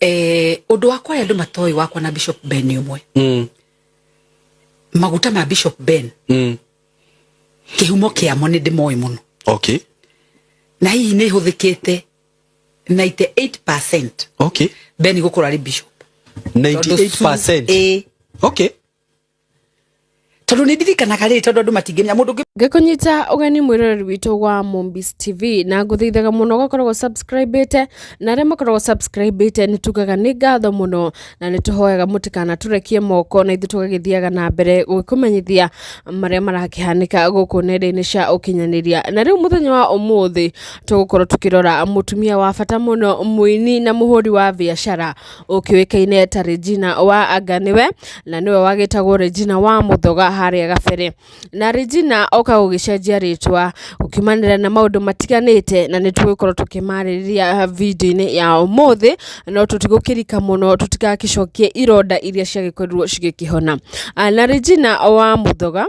Ũndũ wakwa ũrĩa andũ matoĩ wakwa na Bishop Ben nĩ ũmwe. Maguta ma Bishop Ben, kĩhumo kĩamo nĩ ndĩmoĩ mũno. Na hihi nĩ hũthĩkĩte 98% Ben gũkorwo arĩ bishop. Tondũ 98%. Ĩĩ. Tondũ nĩ ndirikanaga rĩrĩ, tondũ andũ matingĩmenya mũndũ ũngĩ. Ngĩkũnyita ũgeni mwĩroreri witũ wa Mombis TV, na ngũthaithaga mũno ũgakoragwo subscribĩte, na arĩa makoragwo subscribĩte nĩ tugaga nĩ ngatho mũno, na nĩ tũhoyaga mũtikanatũrekie moko, na ithuĩ tũgagĩthiaga na mbere gũgĩkũmenyithia marĩa marakĩhanĩka gũkũ nenda-inĩ cia ũkinyanĩria. Na rĩu mũthenya wa ũmũthĩ tũgũkorwo tũkĩrora mũtumia wa bata mũno, mũini na mũhũri wa biacara ũkĩũĩkaine ta Regina wa Anga nĩwe, na nĩwe wagĩtagwo Regina wa Mũthoga harĩa gabere. Na Regina oka gũgĩcenjia rĩtwa gũkiumanĩra na maũndũ matiganĩte, na nĩ tũgũkorwo tũkĩmarĩrĩria video-inĩ ya ũmũthĩ, no tũtigũkĩrika mũno tũtigagĩcokie ironda iria ciagĩkorirwo cigĩkĩhona. Na Regina wa Mũthoga,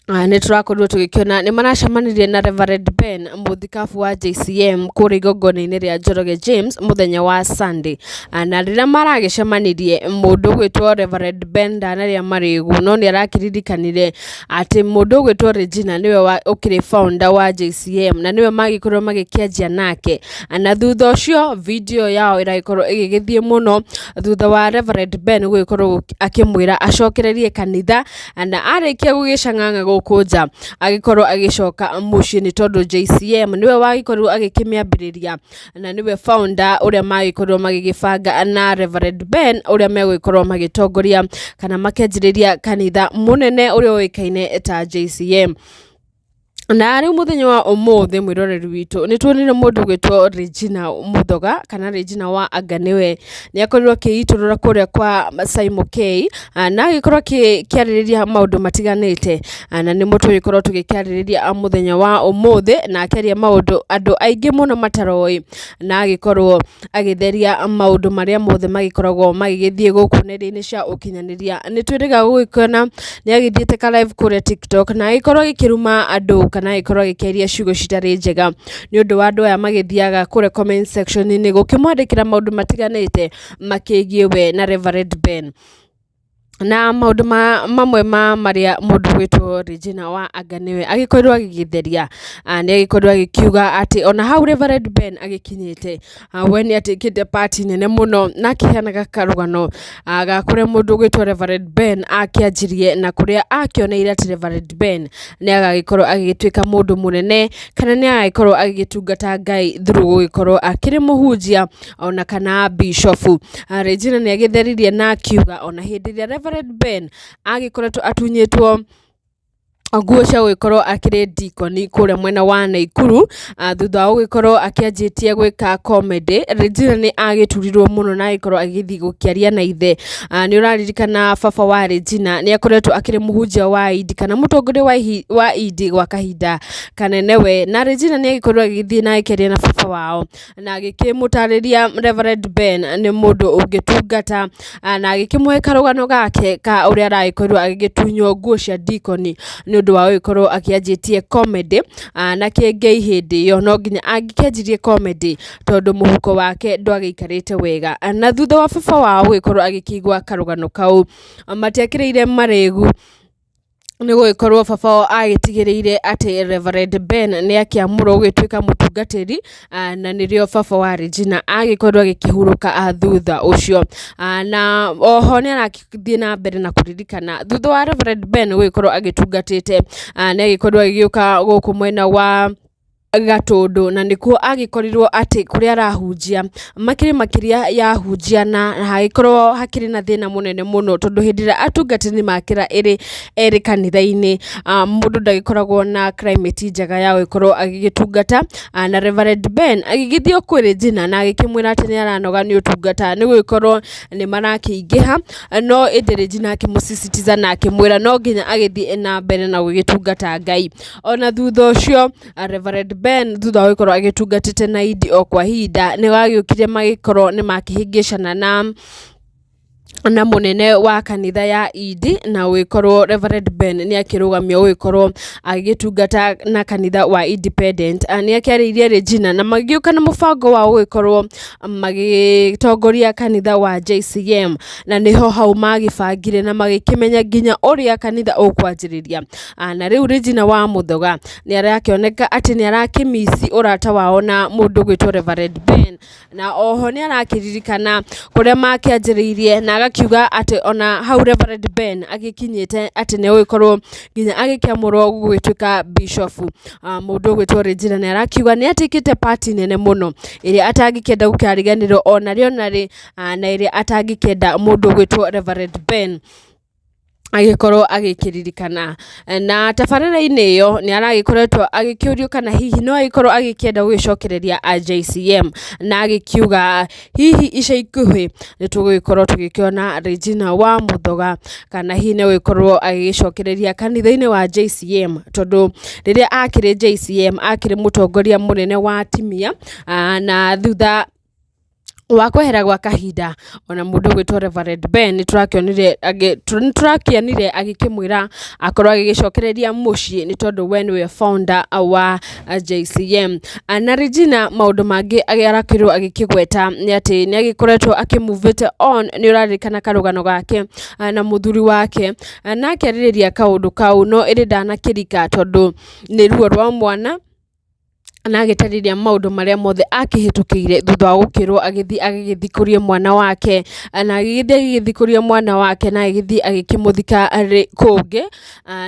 nĩ tũrakorirwo tũgĩkĩona nĩ maracemanirie na Reverend Ben mũthikabu wa JCM kũrĩa igongona-inĩ rĩa Njoroge James mũthenya wa Sunday. Na rĩrĩa maragĩcemanirie, mũndũ ũgwĩtwo Reverend Ben ndanarĩa marĩgu, no nĩ arakĩririkanire atĩ mũndũ ũgwĩtwo Regina nĩwe ũkĩrĩ founder wa JCM na nĩwe magĩkorirwo magĩkĩanjia nake. Na thutha ũcio video yao ĩragĩkorwo ĩgĩgĩthiĩ mũno thutha wa Reverend Ben gũgĩkorwo akĩmwĩra acokererie kanitha, na arĩkia gũgĩcang'ang'a gũkũ nja agĩkorwo agĩcoka mũciĩ, nĩ tondũ JCM nĩwe wagĩkorirwo agĩkĩmĩambĩrĩria na nĩwe founder ũrĩa magĩkorirwo magĩgĩbanga na Reverend Ben ũrĩa megũgĩkorwo magĩtongoria kana makĩanjĩrĩria kanitha mũnene ũrĩa ũĩkaine ta JCM. Na rĩu mũthenya wa ũmũthĩ, mwĩroreri witũ, nĩ tuonire mũndũ ũgwĩtwo Regina Mũthoga kana Regina wa Anga nĩwe nĩ akorirwo akĩitũrũra kũrĩa kwa Simon K, na agĩkorwo akĩarĩrĩria maũndũ matiganĩte, na nĩmo tũgĩkorwo tũgĩkĩarĩrĩria mũthenya wa ũmũthĩ, na akĩaria maũndũ andũ aingĩ mũno mataroĩ, na agĩkorwo agĩtheria maũndũ marĩa mothe magĩkoragwo magĩgĩthiĩ gũkũ nenda-inĩ cia ũkinyanĩria. Nĩ twĩrĩga gũgĩkona nĩ agĩthiĩte ka live kũrĩa TikTok na agĩkorwo agĩkĩruma andũ kana agĩkorwo agĩkĩaria ciugo citarĩ njega nĩ ũndũ wa andũ aya magĩthiaga kũrĩa comment section-inĩ gũkĩmwandĩkĩra maũndũ matiganĩte makĩgiĩ we na Reverend Ben. Na maũndũ ma mamwe ma marĩa mũndũ gwĩtwo Regina wa Anga nĩwe agĩkorirwo agĩgĩtheria, nĩ agĩkorirwo agĩkiuga atĩ ona hau Reverend Ben agĩkinyĩte, we nĩ atuĩkĩte part nene mũno, na akĩheanaga karũgano ga kũrĩa mũndũ ũgwĩtwo Reverend Ben akĩanjirie na kũrĩa akĩoneire atĩ Reverend Ben nĩ agagĩkorwo agĩgĩtuĩka mũndũ mũnene kana nĩ agagĩkorwo agĩgĩtungata Ngai through gũgĩkorwo akĩrĩ mũhunjia ona kana bishofu. Regina nĩ agĩtheririe na akiuga ona hĩndĩ ĩrĩa Reverend Ben agĩkoretwo atunyĩtwo nguo cia gũgĩkorwo akĩrĩ ndikoni kũrĩa mwena wa Naikuru, thutha wa gũgĩkorwo akĩanjĩtie gwĩka comedy, Regina nĩ agĩturirwo mũno na agĩkorwo agĩthiĩ gũkĩaria na ithe. Nĩ ũraririkana baba wa Regina nĩ akoretwo akĩrĩ mũhunjia wa Indi kana mũtongoria wa Indi gwa kahinda kanene we, na Regina nĩ agĩkorirwo agĩthiĩ na agĩkĩaria na baba wao na agĩkĩmũtarĩria Reverend Ben nĩ mũndũ ũngĩtungata, na agĩkĩmũhe karũgano gake ka ũrĩa aragĩkorirwo agĩgĩtunywo nguo cia ndikoni nĩ ũndũ wa gũgĩkorwo akĩanjĩtie comedy, na kĩengei hĩndĩ ĩyo no nginya angĩkĩanjirie comedy tondũ mũhuko wake ndwagĩikarĩte wega. Na thutha wa baba wao gũgĩkorwo agĩkĩigua karũgano kau, matiakĩrĩire marĩgu nĩ gũgĩkorwo baba wao agĩtigĩrĩire atĩ Reverend Ben nĩ akĩamũrwo gũgĩtuĩka mũtungatĩri, na nĩrĩo baba wa Regina agĩkorirwo agĩkĩhurũka thutha ũcio. Na oho nĩ arathiĩ na mbere na kũririkana thutha wa Reverend Ben gũgĩkorwo agĩtungatĩte, nĩ agĩkorirwo agĩgĩũka gũkũ mwena wa Gatũndũ, na nĩkuo agĩkorirwo atĩ kũrĩa arahunjia makĩrĩ makĩria ya hunjia, na hagĩkorwo hakĩrĩ na thĩna mũnene mũno, tondũ hĩndĩ ĩrĩa atungatĩri makĩra ĩrĩ erĩ kanitha-inĩ, mũndũ ndagĩkoragwo na climate njega ya gũgĩkorwo agĩgĩtungata. Na Reverend Ben agĩgĩthiĩ o kwĩ Regina na agĩkĩmwĩra atĩ nĩ aranoga nĩ ũtungata nĩ gũgĩkorwo nĩ marakĩingĩha, no ĩndĩ Regina akĩmũsisitiza na akĩmwĩra no nginya agĩthiĩ na mbere na gũgĩtungata Ngai. Ona thutha ũcio Reverend Ben thutha wa gũkorwo agĩtungatĩte na Idi o kwa ihinda, nĩ wagĩũkire magĩkorwo nĩ makĩhĩngĩcana na Na mũnene wa kanitha ya Indi na ũgĩkorwo Reverend Ben nĩ akĩrũgamio gũgĩkorwo agĩtungata na kanitha wa Independent. Nĩ akĩarĩirie Regina na magĩũka na mũbango wa gũgĩkorwo magĩtongoria kanitha wa JCM, na nĩho hau magĩbangire na magĩkĩmenya nginya ũrĩa kanitha ũkwanjĩrĩria. Na rĩu Regina wa Muthoga nĩ arakĩoneka atĩ nĩ arakĩmici ũrata wao na mũndũ ũgwĩtwo Reverend Ben, na oho nĩ arakĩririkana kũrĩa makĩanjĩrĩirie na agakiuga atĩ ona hau Reverend Ben agĩkinyĩte atĩ nĩ egũgĩkorwo nginya agĩkĩamũrwo gũgĩtuĩka bishop. Mũndũ ũgwĩtwo Regina nĩ arakiuga nĩ atikĩte part nene mũno ĩrĩa atangĩkĩenda gũkariganĩrwo ona rĩ ona rĩ, na ĩrĩa atangĩkĩenda mũndũ ũgwĩtwo Reverend Ben agĩkorwo agĩkĩririkana. Na tabarĩra-inĩ ĩyo nĩ aragĩkoretwo agĩkĩũrio kana hihi no agĩkorwo agĩkĩenda gũgĩcokereria a JCM, na agĩkiuga hihi ica ikuhĩ nĩ tũgũgĩkorwo tũgĩkĩona Regina wa Muthoga kana hihi nĩ gũgĩkorwo agĩgĩcokereria kanitha-inĩ wa JCM, tondũ rĩrĩa akĩrĩ JCM akĩrĩ mũtongoria mũnene wa atumia, na thutha wa kwehera gwa kahinda ona mũndũ ũgwĩtwo Reverend Ben nĩ tũrakĩonire agĩkĩmwĩra akorwo agĩgĩcokereria mũciĩ nĩ tondũ we nĩwe founder wa JCM. Na Regina maũndũ mangĩ arakĩrwo agĩkĩgweta nĩ atĩ nĩ agĩkoretwo akĩmuvĩte on, nĩ ũraririkana karũgano gake na mũthuri wake, na akĩarĩrĩria kaũndũ kau no ĩrĩ ndanakĩrika tondũ nĩ ruo rwa mwana, na agĩtarĩria maũndũ marĩa mothe akĩhĩtũkĩire thutha wa gũkĩrwo agĩthiĩ agĩgĩthikũrie mwana wake, na agĩgĩthiĩ agĩgĩthikũria mwana wake na agĩgĩthiĩ agĩkĩmũthika kũngĩ,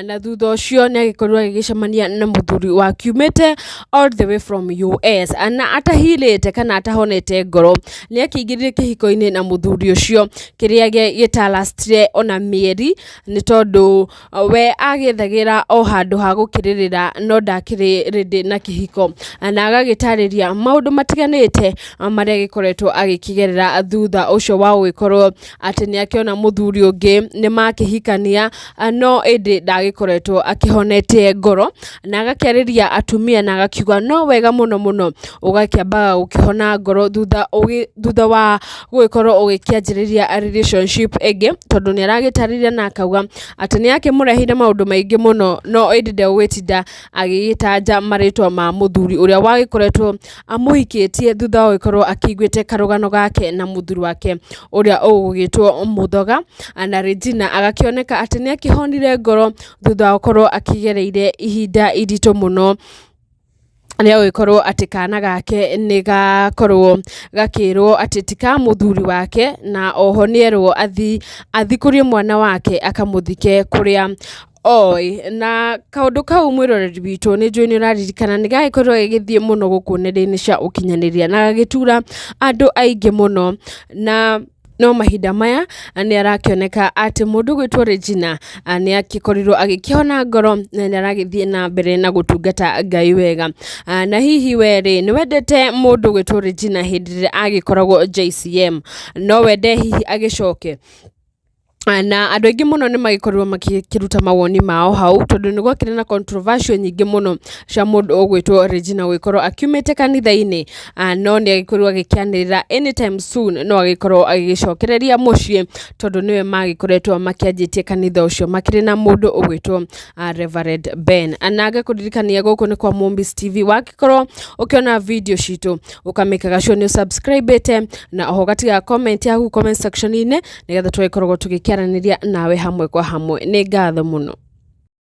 na thutha ũcio nĩ agĩkorirwo agĩgĩcemania na mũthuri wakiumĩte all the way from US, na atahirĩte kana atahonete ngoro nĩ akĩingĩrire kĩhiko-inĩ na mũthuri ũcio kĩrĩa gĩtarastire ona mĩeri, nĩ tondũ we agĩethagĩra o handũ ha gũkĩrĩrĩra no ndakĩrĩ ready na kĩhiko, na agagĩtarĩria maũndũ matiganĩte marĩa agĩkoretwo agĩkĩgerera thutha ũcio wa gũgĩkorwo atĩ nĩ akĩona mũthuri ũngĩ nĩ makĩhikania, no ĩndĩ ndagĩkoretwo akĩhonete ngoro, na agakĩarĩria atumia na agakiuga no wega mũno mũno ũgakĩambaga gũkĩhona ngoro thutha wa gũgĩkorwo ũgĩkĩanjĩrĩria relationship ĩngĩ, tondũ nĩ aragĩtarĩria na akauga atĩ nĩ akĩmũreheire maũndũ maingĩ mũno no ĩndĩ ndegũgĩtinda agĩgĩtanja marĩtwa ma mũthuri ũrĩa wagĩkoretwo amũhikĩtie thutha wa gũgĩkorwo akĩiguĩte karũgano gake na mũthuri wake ũrĩa ũgũgĩtwo Muthoga. Na Regina agakĩoneka atĩ nĩ akĩhonire ngoro thutha wa gũkorwo akĩgereire ihinda iritũ mũno rĩa gũgĩkorwo atĩ kana gake nĩ gakorwo gakĩrwo atĩ ti ka mũthuri wake, na oho nĩ erwo athikũrie mwana wake akamũthike kũrĩa oĩ. Na kaũndũ kau, mwĩroreri witũ, nĩ njũĩ nĩ ũraririkana nĩ gagĩkorirwo gagĩthiĩ mũno gũkũ nenda-inĩ cia ũkinyanĩria na gagĩtura andũ aingĩ mũno, na no mahinda maya nĩ arakĩoneka atĩ mũndũ gwĩtwo Regina nĩ akĩkorirwo agĩkĩhona ngoro na nĩ aragĩthiĩ na mbere na gũtungata Ngai wega. Na hihi we rĩ, nĩ wendete mũndũ gwĩtwo Regina hĩndĩ ĩrĩa agĩkoragwo JCM? No wende hihi agĩcoke? Na andũ aingĩ mũno nĩ magĩkorirwo makĩruta mawoni mao hau, tondũ nĩ gwakĩrĩ na controversial nyingĩ mũno cia mũndũ ũgwĩtwo Regina gũgĩkorwo akiumĩte kanitha-inĩ, no nĩ agĩkorirwo agĩkĩanĩrĩra anytime soon no agĩkorwo agĩgĩcokereria mũciĩ, tondũ nĩwe magĩkoretwo makĩanjĩtie kanitha ũcio makĩrĩ na mũndũ ũgwĩtwo Reverend Ben. Na ngakũririkania gũkũ nĩ kwa Mombis TV, wakĩkorwo ũkĩona video citũ ũkamĩkaga sure nĩ subscribe na oho gatiga comment yaku comment section-inĩ, nĩgetha tũgĩkoragwo tũgĩkĩaranĩria nawe hamwe kwa hamwe. Nĩ ngatho mũno.